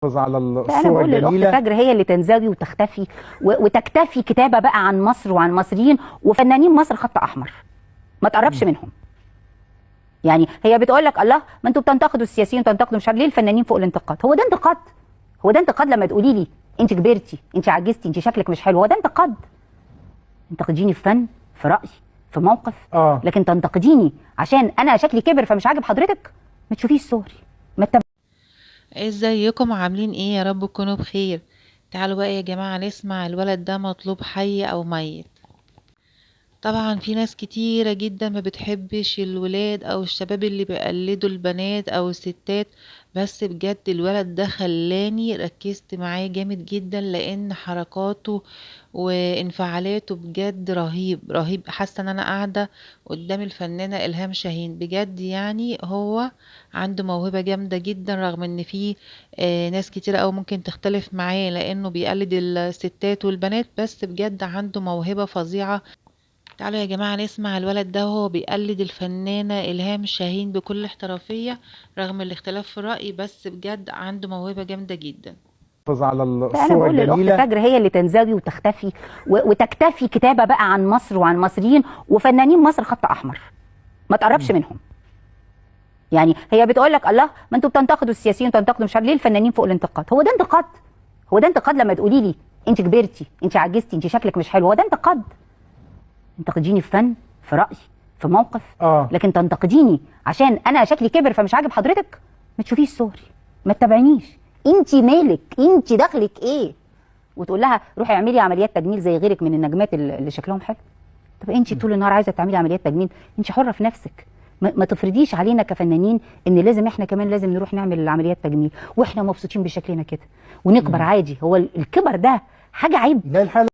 على لا، انا الصورة بقول للاخت الجميلة. فجر هي اللي تنزوي وتختفي وتكتفي كتابه بقى عن مصر وعن المصريين وفنانين مصر خط احمر، ما تقربش منهم. يعني هي بتقول لك الله، ما انتوا بتنتقدوا السياسيين وتنتقدوا مش عارف ليه الفنانين فوق الانتقاد. هو ده انتقاد؟ هو ده انتقاد لما تقولي لي انت كبرتي، انت عجزتي، انت شكلك مش حلو؟ هو ده انتقاد؟ انتقديني في فن، في راي، في موقف، لكن تنتقديني عشان انا شكلي كبر فمش عاجب حضرتك؟ ما تشوفيش صوري، ما ازيكم عاملين ايه؟ يا رب تكونوا بخير. تعالوا بقى يا جماعة نسمع الولد ده مطلوب حي او ميت. طبعا في ناس كتيرة جدا ما بتحبش الولاد او الشباب اللي بيقلدوا البنات او الستات، بس بجد الولد ده خلاني ركزت معاه جامد جدا، لان حركاته وانفعالاته بجد رهيب رهيب. حاسه ان انا قاعدة قدام الفنانة الهام شاهين بجد. يعني هو عنده موهبة جامدة جدا، رغم ان في ناس كتيرة او ممكن تختلف معاه لانه بيقلد الستات والبنات، بس بجد عنده موهبة فظيعة. تعالوا يا جماعة نسمع الولد ده وهو بيقلد الفنانة إلهام شاهين بكل احترافية، رغم الاختلاف في الرأي، بس بجد عنده موهبة جامدة جدا. على لا، انا الصورة بقول للاخت الجميلة. فجر هي اللي تنزوي وتختفي وتكتفي كتابه بقى عن مصر وعن المصريين وفنانين مصر خط احمر، ما تقربش منهم. يعني هي بتقول لك الله، ما انتوا بتنتقدوا السياسيين وتنتقدوا مش عارف ليه الفنانين فوق الانتقاد. هو ده انتقاد؟ هو ده انتقاد لما تقولي لي انت كبرتي، انت عجزتي، انت شكلك مش حلو؟ هو ده انتقاد؟ انتقديني في فن، في راي، في موقف، لكن تنتقديني عشان انا شكلي كبر فمش عاجب حضرتك؟ ما تشوفيش صوري، ما تتابعينيش، انت مالك، انت دخلك ايه؟ وتقول لها روحي اعملي عمليات تجميل زي غيرك من النجمات اللي شكلهم حلو. طب انت طول النهار عايزه تعملي عمليات تجميل، انت حره في نفسك، ما تفرضيش علينا كفنانين ان لازم احنا كمان لازم نروح نعمل عمليات تجميل واحنا مبسوطين بشكلنا كده ونكبر عادي. هو الكبر ده حاجة عيب؟ لا، الحالة